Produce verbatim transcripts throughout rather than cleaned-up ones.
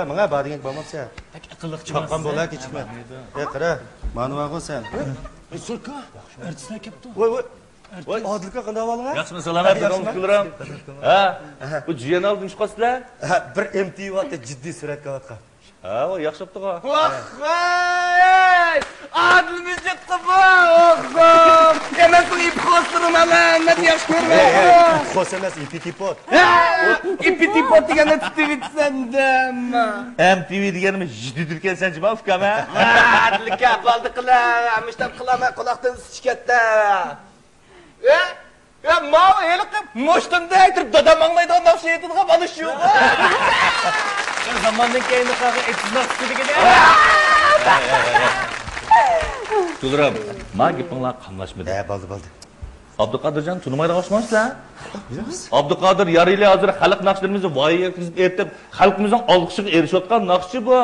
ماڭا بار دېگەنگە بارماپسەن. بەك ئەقىللىق چاپقان بولا كېچىكمە. ئەي، قارا، مانا بارغۇ سەن. ئەي، سۇركا، ئەرتىسلەر كەپتۇ. ۋاي، ۋاي. ۋاي. ئادىل ئاكا، قانداق ئەھۋالىڭ؟ ياخشىمۇ، سالامەت، ياخشىمۇ؟ ھە؟ بۇ جىيەن ئالدىن چىقىۋاتىسىلەر؟ ھە، بىر ئېم تى ۋى ئاتتى جىددىي سۈرەتكە ئالىۋاتقان. ھە، ۋاي، ياخشى بوپتۇغۇ. ۋاي، ئادىلمۇ چىقتى بۇ. ئوھو. يا، مەن سېنى ئىپخوسلىرىم ئەمەس، مەن ياخشى كۆرمەيمەن. ئىپخوس ئەمەس، ئېپىتېپوت. ھە، ئېپىتېپوت دېگەننى تۇتۇۋېتىسەن دەمما. ئېم تى ۋى دېگەننى يېتىدۇركەنسەن جۇما ئۇكام، ھە؟ ئادىل ئاكا، بولدى قىلە. مۇشتاق قىلامەن، قۇلاقتىن سۇ چىقىپ كەتتى. ئە؟ يا، ماۋۇ ھېلىقى مۇشتۇمدەك تۇرۇپ دادام ئاڭلايدىغان ناخشا ئېيتىدىغان بالا شۇغۇ. زاماندىن كېيىن قالغان ئېتىز ناخشىسى دېگىنى. گۈلرەم، ما گېپىڭلار قاملاشمىدى. ھە، بولدى، بولدى. ئابدۇقادىرجان تونۇمايدىغان ئوخشىمامسىلەر؟ ئابدۇقادىر يارىلى ھازىر خەلق ناخشىلىرىمىزنى ۋايىگە يەتكۈزۈپ ئېيتىپ، خەلقىمىزنىڭ ئالقىشىغا ئېرىشىۋاتقان ناخشىچى بۇ.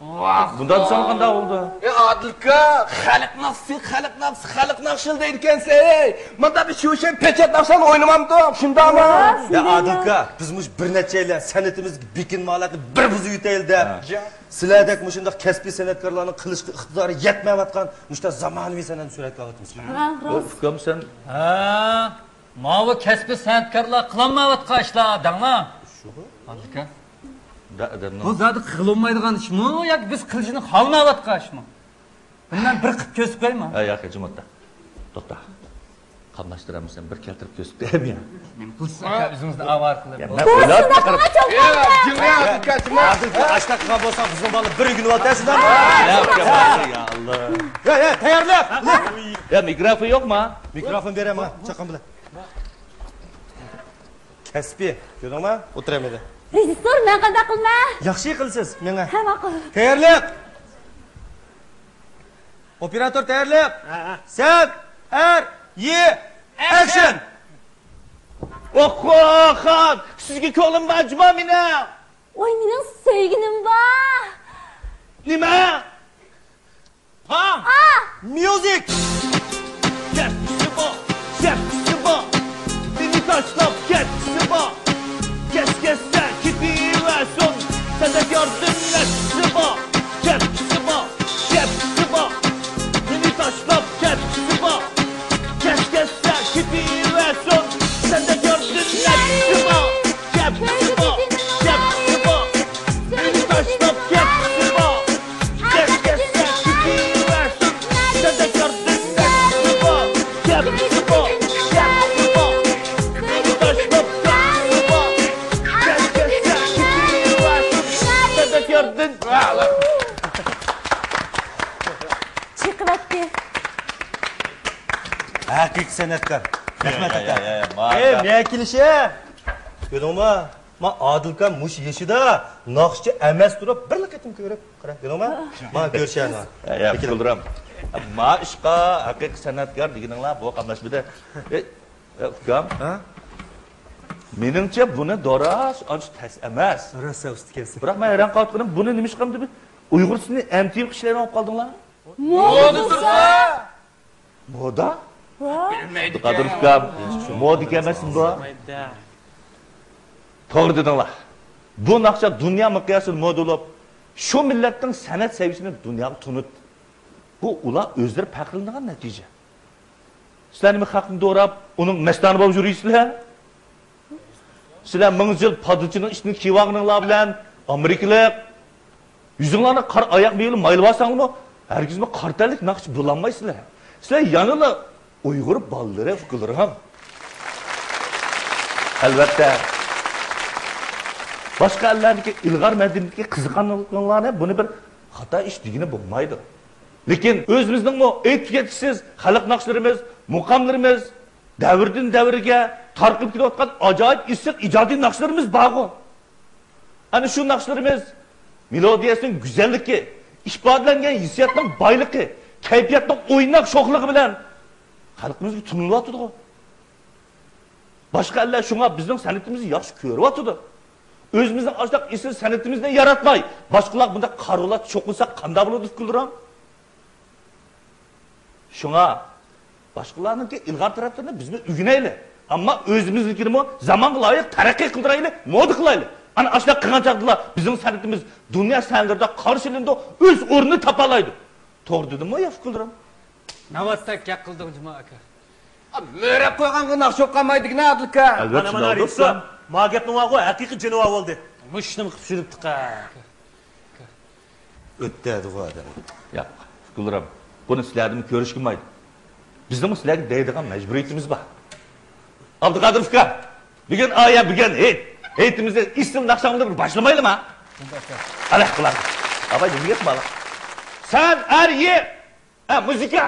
ۋاھ، بۇنداق دېسەڭ قانداق بولىدۇ؟ ئەي، ئادىل ئاكا، خەلق ناخشىسى، خەلق ناخشىسى، خەلق ناخشىلىرى دەيدىكەنسەن، ھەي. مانا بىر شۇشەن پېچەت ناخشىلارنى ئوينىمامدۇق، شۇنداقمۇ؟ يا ئادىل ئاكا، بىز مۇشۇ بىر نەچچەيلەن سەنئىتىمىزدىكى بېكىنمە ھالەتنى بىر بۇزۇۋېتەيلى دەپ، سىلەردەك مۇشۇنداق كەسپىي سەنئەتكارلارنىڭ قىلىشقا ئىقتىدارى يەتمەيۋاتقان مۇشۇنداق زامانىۋى سەنئەتنى سۈرەتكە ئالىۋاتىمىز. ھە، راست. ئۇكام سەن. ھە، ماۋۇ كەسپىي سەنئەتكارلار قىلالمايۋاتقان ئىشلار دەڭلار. شۇغۇ؟ ئادىل ئاكا. بۇ زادى قىلىنمايدىغان ئىشمۇ ياكى بىز قىلىشنى خالىمايۋاتقان ئىشمۇ؟ بۇنى مەن بىر قىلىپ كۆرسىتىپ قويايمۇ؟ ھە، ياق، جىمىتتا. توختا. قاملاشتۇرامسەن، بىر كەلتۈرۈپ كۆرسىتىپ قويايمۇ يا؟ نېمە قىلىسىز ئاكا، ئۆزىڭىزنى ئاۋارە قىلىپ؟ يا، مەن ئويلاپ چىقىرىپ. يا، جىمىڭ ئاكا، جىمىڭ. ھازىر ئاشۇنداق قىلغان بولساڭ، بىزنىڭ بالىلار بىر ئۆگىنىۋاتار شۇنداقمۇ؟ يا، يا، يا، يا، يا، يا، تەييارلىق. يا، مىكروفون يوقمۇ؟ مىكروفون بېرەمەن، چاققان بىلەن. كەسپىي، كۆردۈڭمۇ؟ ئولتۇرامەن. رېژىسسور، مەن قانداق قىلىمەن؟ ياخشى قىلىسىز، مېڭە. ھە، ماقۇل. تەييارلىق. ئوپېراتور تەييارلىق. ھە، ھە. سەت، ئەر، يى، ئەكشن. ئوخو، خان، سىزگە كۆڭلۈم بار جۇما مېنىڭ. ۋاي، مېنىڭ سۆيگىنىم بار. نېمە؟ ھا! ميۇزىك! كەتكۈسى بار، كەتكۈسى بار، مېنى تاشلاپ كەتكۈسى بار. كەچ كەتسە كېتىۋەرسۇن، سەندەك ياردىملەشكۈسى بار. كەتكۈسى بار، كەتكۈسى بار، مېنى تاشلاپ كەتكۈسى بار. كەچ كەتسە كېتىۋەرسۇن، سەندەك ياردىملەشكۈسى بار. كەتكۈسى بار، كەتكۈسى بار، مېنى تاشلاپ كەتكۈسى بار. كەچ كەتسە كېتىۋەرسۇن، سەندەك ياردىملەشكۈسى بار. كەتكۈسى بار، كەتكۈسى بار، مېنى تاشلاپ كەتكۈسى بار. كەچ كەتسە كېتىۋەرسۇن، سەندەك ياردىم. چىقىۋەتتى. ھەقىقىي سەنئەتكار. رەھمەت، يا، يا، ئاكا. يا، يا، يا، ما، ئەي، يا. مەن كېلىشە. كۆردۈڭمۇ؟ ما ئادىل ئاكام مۇشۇ يېشىدا ناخشىچى ئەمەس تۇرۇپ، بىرلا قېتىم كۆرۈپ قارا، كۆردۈڭمۇ؟ ما كۆرۈشەنۇ. يا، يا، پۇلرام. ما ئىشقا ھەقىقىي سەنئەتكار دېگىنىڭلار بۇ قاملاشمىدى. ئەي، ئە، ئۇكام. ھە؟ مېنىڭچە بۇنى دوراش ئانچە تەس ئەمەس. راست، سەن ئۇستا ئىكەنسەن. بىراق مەن ھەيران قالىۋاتقىنىم، بۇنى نېمىشقا ئەمدى بىر ئۇيغۇر تىلىنى ئەم تى ۋى قىلىشنى ھەيران قالدىڭلار؟ مودا تۇرسا! مودا؟ ۋا! قادىر ئۇكام، مودا ئىكەن ئەمەسمۇ بۇ؟ توغرا دېدىڭلار. بۇ ناخشا دۇنيا مىقياسىدا مودا بولۇپ، شۇ مىللەتنىڭ سەنئەت سەۋىيەسىنى دۇنياغا تونۇتتى. بۇ ئۇلار ئۆزلىرى پەخىرلىنىدىغان نەتىجە. سىلەر نېمە خەقنى دوراپ، ئۇنىڭ مەستانە بولۇپ يۈرىسىلەر؟ سىلەر مىڭ يىل پادىچىنىڭ ئىشىنى كىيىۋالغىنىڭلار بىلەن ئامېرىكىلىق يۈزۈڭلارنى قارا ئاياغ مېۋىلىرى مايلىۋالساڭلارمۇ، ھەرگىزمۇ قارا تەنلىك ناخشىچى بولالمايسىلەر. سىلەر يەنىلا ئۇيغۇر بالىلىرى، ئۇكىلىرىم. ئەلۋەتتە، باشقا ئەللەردىكى ئىلغار مەدەنىيىتىگە قىزىققانلىقىڭلارنى بۇنى بىر خاتا ئىش دېگىلى بولمايدۇ. لېكىن ئۆزىمىزنىڭمۇ ئېيتىپ يەتكۈسىز خەلق ناخشىلىرىمىز، مۇقاملىرىمىز، دەۋردىن دەۋرگە تارقىلىپ كېتىۋاتقان ئاجايىپ ئېسىل ئىجادىي ناخشىلىرىمىز بارغۇ. ئەنە شۇ ناخشىلىرىمىز مېلودىيەسىنىڭ گۈزەللىكى، ئىپادىلەنگەن ھېسسىياتنىڭ بايلىقى، كەيپىياتنىڭ ئويناق شوخلۇقى بىلەن خەلقىمىزگە تونۇلۇۋاتىدىغۇ. باشقا ئەللەر شۇڭا بىزنىڭ سەنئىتىمىزنى ياخشى كۆرۈۋاتىدۇ. ئۆزىمىزنىڭ ئاشۇنداق ئېسىل سەنئىتىمىزنى ياراتماي، باشقىلارغا بۇنداق قارىۋالاتتى چوقۇنساق قانداق بولىدۇ، ئۇكىلىرىم؟ شۇڭا باشقىلارنىڭكى ئىلغار تەرەپلىرىنى بىزمۇ ئۆگىنەيلى. ئەمما ئۆزىمىزنىڭكىنىمۇ زامانغا لايىق تەرەققىي قىلدۇرايلى، مودا قىلايلى. ئەنە ئاشۇنداق قىلغان چاغدىلا بىزنىڭ سەنئىتىمىز دۇنيا سەھنىلىرىدە قارشى ئېلىنىدۇ، ئۆز ئورنىنى تاپالايدۇ. توغرا دېدىممۇ يا فىكىرلىرىم؟ ناۋاتتەك گەپ قىلدىڭ جۇما ئاكا. مۆرەپ قويغانغا ناخشا ئوقۇمايدىكەن ئادىل ئاكا. ئەلۋەتتە، مانا مانا شۇنداق رېسسا، دوستلار. ما گەپنىڭ ۋارغۇ ھەقىقىي جېنىۋار بولدى. مۇشۇنىمۇ قىلىپ سۈرۈپتىقە. ئۆتتەدىغۇ ئادەم. ياق، ئۇكىلىرىم، بۇنى سىلەردىنمۇ كۆرۈشكە بولمايدۇ. بىزنىڭمۇ سىلەرگە دەيدىغان مەجبۇرىيىتىمىز بار. ئابدۇقادىر ئۇكا، بۈگۈن ئايا، بۈگۈن ھېيت. ھېيتىمىزدا ئېسىل ناخشاڭلارنى بىر باشلىمايلىما؟ ئەلەھ قىلار. ئاباي، نېمە گەپ بار؟ سەن ئەر يىر. ھە، مۇزىكا.